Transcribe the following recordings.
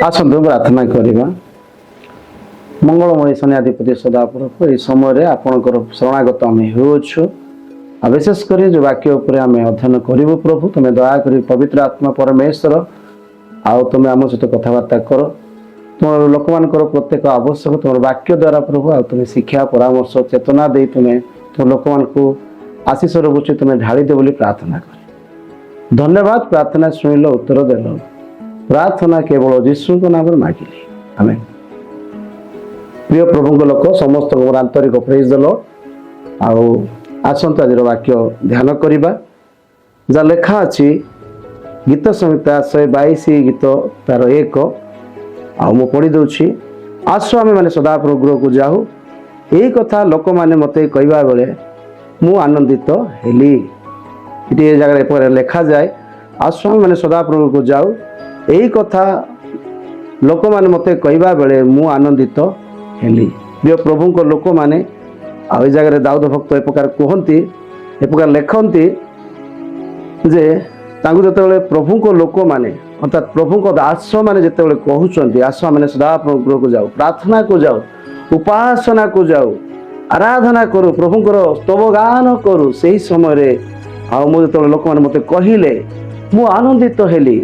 ଆସନ୍ତୁ ପ୍ରାର୍ଥନା କରିବା। ମଙ୍ଗଳମୟ ସୈନ୍ୟାଧିପତି ସଦାପ୍ରଭୁ, ଏହି ସମୟରେ ଆପଣଙ୍କର ଶରଣାଗତ ଆମେ ହେଉଅଛୁ। ଆଉ ବିଶେଷ କରି ଯେଉଁ ବାକ୍ୟ ଉପରେ ଆମେ ଅଧ୍ୟୟନ କରିବୁ, ପ୍ରଭୁ, ତୁମେ ଦୟାକରି ପବିତ୍ର ଆତ୍ମା ପରମେଶ୍ୱର ଆଉ ତୁମେ ଆମ ସହିତ କଥାବାର୍ତ୍ତା କର। ତୁମର ଲୋକମାନଙ୍କର ପ୍ରତ୍ୟେକ ଆବଶ୍ୟକ ତୁମର ବାକ୍ୟ ଦ୍ୱାରା ପ୍ରଭୁ, ଆଉ ତୁମେ ଶିକ୍ଷା, ପରାମର୍ଶ, ଚେତନା ଦେଇ ତୁମେ ତୁମ ଲୋକମାନଙ୍କୁ ଆଶିଷ ରହୁଛି ତୁମେ ଢାଳି ଦିଅ ବୋଲି ପ୍ରାର୍ଥନା କରେ। ଧନ୍ୟବାଦ, ପ୍ରାର୍ଥନା ଶୁଣିଲ, ଉତ୍ତର ଦେଲ। ପ୍ରାର୍ଥନା କେବଳ ଯୀଶୁଙ୍କ ନାମରେ ମାଗିଲି, ଆମେନ୍। ପ୍ରିୟ ପ୍ରଭୁଙ୍କ ଲୋକ ସମସ୍ତଙ୍କୁ ମୋର ଆନ୍ତରିକ ପ୍ରେଜ୍ ଦ ଲର୍ଡ। ଆଉ ଆସନ୍ତୁ ଆଜିର ବାକ୍ୟ ଧ୍ୟାନ କରିବା, ଯାହା ଲେଖା ଅଛି ଗୀତ ସଂହିତା 122 ଗୀତ ତାର 1। ଆଉ ମୁଁ ପଢ଼ି ଦେଉଛି। "ଆସ, ଆମେମାନେ ସଦାପ୍ରଭୁ ଗୃହକୁ ଯାଉ। ଏହି କଥା ଲୋକମାନେ ମୋତେ କହିବା ବେଳେ ମୁଁ ଆନନ୍ଦିତ ହେଲି।" ଏଠି ଏ ଜାଗାରେ ଏପରି ଲେଖାଯାଏ, "ଆସ, ଆମେମାନେ ସଦାପ୍ରଭୁକୁ ଯାଉ। ଏହି କଥା ଲୋକମାନେ ମୋତେ କହିବା ବେଳେ ମୁଁ ଆନନ୍ଦିତ ହେଲି।" ପ୍ରିୟ ପ୍ରଭୁଙ୍କ ଲୋକମାନେ, ଆଉ ଏ ଜାଗାରେ ଦାଉଦ ଭକ୍ତ ଏ ପ୍ରକାର କୁହନ୍ତି, ଏ ପ୍ରକାର ଲେଖନ୍ତି ଯେ ତାଙ୍କୁ ଯେତେବେଳେ ପ୍ରଭୁଙ୍କ ଲୋକମାନେ, ଅର୍ଥାତ୍ ପ୍ରଭୁଙ୍କ ଦାସମାନେ ଯେତେବେଳେ କହୁଛନ୍ତି, "ଆସ, ଆମେ ସଦାପ୍ରଭୁ ଗୃହକୁ ଯାଉ, ପ୍ରାର୍ଥନାକୁ ଯାଉ, ଉପାସନାକୁ ଯାଉ, ଆରାଧନା କରୁ, ପ୍ରଭୁଙ୍କର ସ୍ତବ ଗାନ କରୁ," ସେହି ସମୟରେ ଆଉ ମୁଁ ଯେତେବେଳେ ଲୋକମାନେ ମୋତେ କହିଲେ, ମୁଁ ଆନନ୍ଦିତ ହେଲି।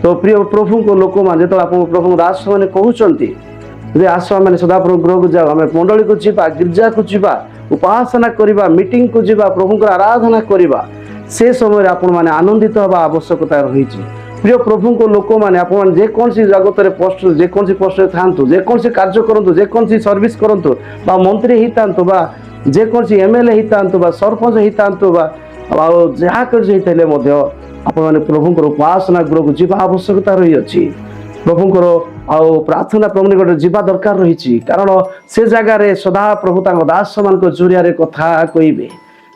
ତ ପ୍ରିୟ ପ୍ରଭୁଙ୍କ ଲୋକମାନେ, ଯେତେବେଳେ ଆପଣ ପ୍ରଭୁଙ୍କ ଦାସମାନେ କହୁଛନ୍ତି ଯେ ଆସ, ଆମେ ସଦାପ୍ରଭୁ ଗୃହକୁ ଯାଉ, ଆମେ ମଣ୍ଡଳୀକୁ ଯିବା, ଗିର୍ଜାକୁ ଯିବା, ଉପାସନା କରିବା, ମିଟିଂକୁ ଯିବା, ପ୍ରଭୁଙ୍କର ଆରାଧନା କରିବା, ସେ ସମୟରେ ଆପଣମାନେ ଆନନ୍ଦିତ ହେବା ଆବଶ୍ୟକତା ରହିଛି। ପ୍ରିୟ ପ୍ରଭୁଙ୍କ ଲୋକମାନେ, ଆପଣମାନେ ଯେକୌଣସି ଜଗତରେ ପୋଷ୍ଟ, ଯେକୌଣସି ପୋଷ୍ଟରେ ଥାଆନ୍ତୁ, ଯେକୌଣସି କାର୍ଯ୍ୟ କରନ୍ତୁ, ଯେକୌଣସି ସର୍ଭିସ କରନ୍ତୁ ବା ମନ୍ତ୍ରୀ ହେଇଥାନ୍ତୁ ବା ଯେକୌଣସି ଏମଏଲଏ ହେଇଥାନ୍ତୁ ବା ସରପଞ୍ଚ ହେଇଥାନ୍ତୁ ବା ଆଉ ଯାହା କିଛି ହେଇଥିଲେ ମଧ୍ୟ, ଆପଣମାନେ ପ୍ରଭୁଙ୍କର ଉପାସନା ଗୃହକୁ ଯିବା ଆବଶ୍ୟକତା ରହିଅଛି। ପ୍ରଭୁଙ୍କର ଆଉ ପ୍ରାର୍ଥନା ପ୍ରଭୁ ନିକଟରେ ଯିବା ଦରକାର ରହିଛି। କାରଣ ସେ ଜାଗାରେ ସଦା ପ୍ରଭୁ ତାଙ୍କ ଦାସମାନଙ୍କ ଜରିଆରେ କଥା କହିବେ।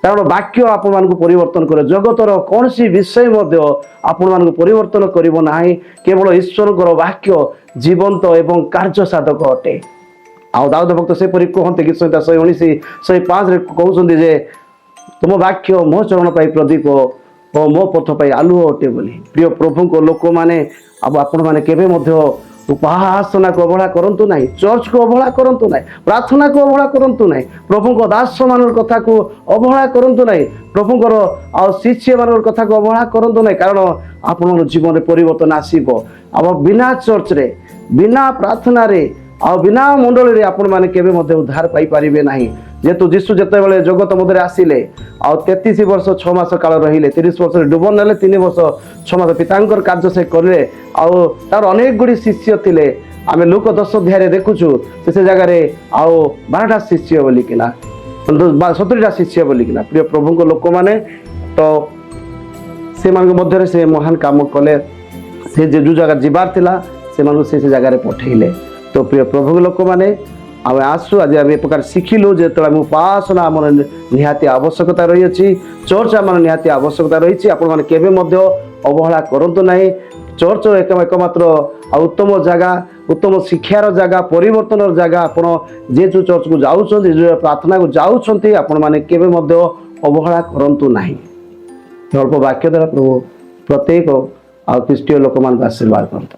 କାରଣ ବାକ୍ୟ ଆପଣମାନଙ୍କୁ ପରିବର୍ତ୍ତନ କରେ। ଜଗତର କୌଣସି ବିଷୟ ମଧ୍ୟ ଆପଣମାନଙ୍କୁ ପରିବର୍ତ୍ତନ କରିବ ନାହିଁ। କେବଳ ଈଶ୍ୱରଙ୍କର ବାକ୍ୟ ଜୀବନ୍ତ ଏବଂ କାର୍ଯ୍ୟ ସାଧକ ଅଟେ। ଆଉ ଦାଉଦ ଭକ୍ତ ସେପରି କୁହନ୍ତି, ଗୀତ ସଂହିତା 119 105ରେ କହୁଛନ୍ତି ଯେ ତୁମ ବାକ୍ୟ ମୋ ଚରଣ ପାଇଁ ପ୍ରଦୀପ ଓ ମୋ ପଥ ପାଇଁ ଆଲୁଅ ଅଟେ ବୋଲି। ପ୍ରିୟ ପ୍ରଭୁଙ୍କ ଲୋକମାନେ, ଆଉ ଆପଣମାନେ କେବେ ମଧ୍ୟ ଉପାସନାକୁ ଅବହେଳା କରନ୍ତୁ ନାହିଁ, ଚର୍ଚ୍ଚକୁ ଅବହେଳା କରନ୍ତୁ ନାହିଁ, ପ୍ରାର୍ଥନାକୁ ଅବହେଳା କରନ୍ତୁ ନାହିଁ, ପ୍ରଭୁଙ୍କ ଦାସମାନଙ୍କ କଥାକୁ ଅବହେଳା କରନ୍ତୁ ନାହିଁ, ପ୍ରଭୁଙ୍କର ଆଉ ଶିଷ୍ୟମାନଙ୍କର କଥାକୁ ଅବହେଳା କରନ୍ତୁ ନାହିଁ। କାରଣ ଆପଣଙ୍କ ଜୀବନରେ ପରିବର୍ତ୍ତନ ଆସିବ। ଆଉ ବିନା ଚର୍ଚ୍ଚରେ, ବିନା ପ୍ରାର୍ଥନାରେ ଆଉ ବିନା ମଣ୍ଡଳୀରେ ଆପଣମାନେ କେବେ ମଧ୍ୟ ଉଦ୍ଧାର ପାଇପାରିବେ ନାହିଁ। ଯେହେତୁ ଯୀଶୁ ଯେତେବେଳେ ଜଗତ ମଧ୍ୟରେ ଆସିଲେ ଆଉ 33 ବର୍ଷ 6 ମାସ କାଳ ରହିଲେ, 30 ବର୍ଷରେ ଡୁବ ନେଲେ, 3 ବର୍ଷ 6 ମାସ ପିତାଙ୍କର କାର୍ଯ୍ୟ ସେ କଲେ। ଆଉ ତାର ଅନେକ ଗୁଡ଼ିଏ ଶିଷ୍ୟ ଥିଲେ। ଆମେ ଲୂକ 10 ଅଧ୍ୟାୟରେ ଦେଖୁଛୁ ସେ ସେ ଜାଗାରେ ଆଉ 12ଟା ଶିଷ୍ୟ ବୋଲିକିନା ବା 70ଟା ଶିଷ୍ୟ ବୋଲିକିନା। ପ୍ରିୟ ପ୍ରଭୁଙ୍କ ଲୋକମାନେ, ତ ସେମାନଙ୍କ ମଧ୍ୟରେ ସେ ମହାନ କାମ କଲେ। ସେ ଯେ ଯେଉଁ ଜାଗା ଯିବାର ଥିଲା, ସେମାନଙ୍କୁ ସେ ସେ ଜାଗାରେ ପଠେଇଲେ। ତ ପ୍ରିୟ ପ୍ରଭୁଙ୍କ ଲୋକମାନେ, ଆମେ ଆସୁ, ଆଜି ଆମେ ଏ ପ୍ରକାର ଶିଖିଲୁ, ଯେତେବେଳେ ଆମେ ଉପାସନା ଆମର ନିହାତି ଆବଶ୍ୟକତା ରହିଅଛି, ଚର୍ଚ୍ଚ ଆମର ନିହାତି ଆବଶ୍ୟକତା ରହିଛି। ଆପଣମାନେ କେବେ ମଧ୍ୟ ଅବହେଳା କରନ୍ତୁ ନାହିଁ। ଚର୍ଚ୍ଚ ଏକମାତ୍ର ଆଉ ଉତ୍ତମ ଜାଗା, ଉତ୍ତମ ଶିକ୍ଷାର ଜାଗା, ପରିବର୍ତ୍ତନର ଜାଗା। ଆପଣ ଯେ ଯେଉଁ ଚର୍ଚ୍ଚକୁ ଯାଉଛନ୍ତି, ଯେଉଁ ପ୍ରାର୍ଥନାକୁ ଯାଉଛନ୍ତି, ଆପଣମାନେ କେବେ ମଧ୍ୟ ଅବହେଳା କରନ୍ତୁ ନାହିଁ। ଅଳ୍ପ ବାକ୍ୟ ଦ୍ୱାରା ପ୍ରଭୁ ପ୍ରତ୍ୟେକ ଆଉ ଖ୍ରୀଷ୍ଟୀୟ ଲୋକମାନଙ୍କୁ ଆଶୀର୍ବାଦ କରନ୍ତୁ।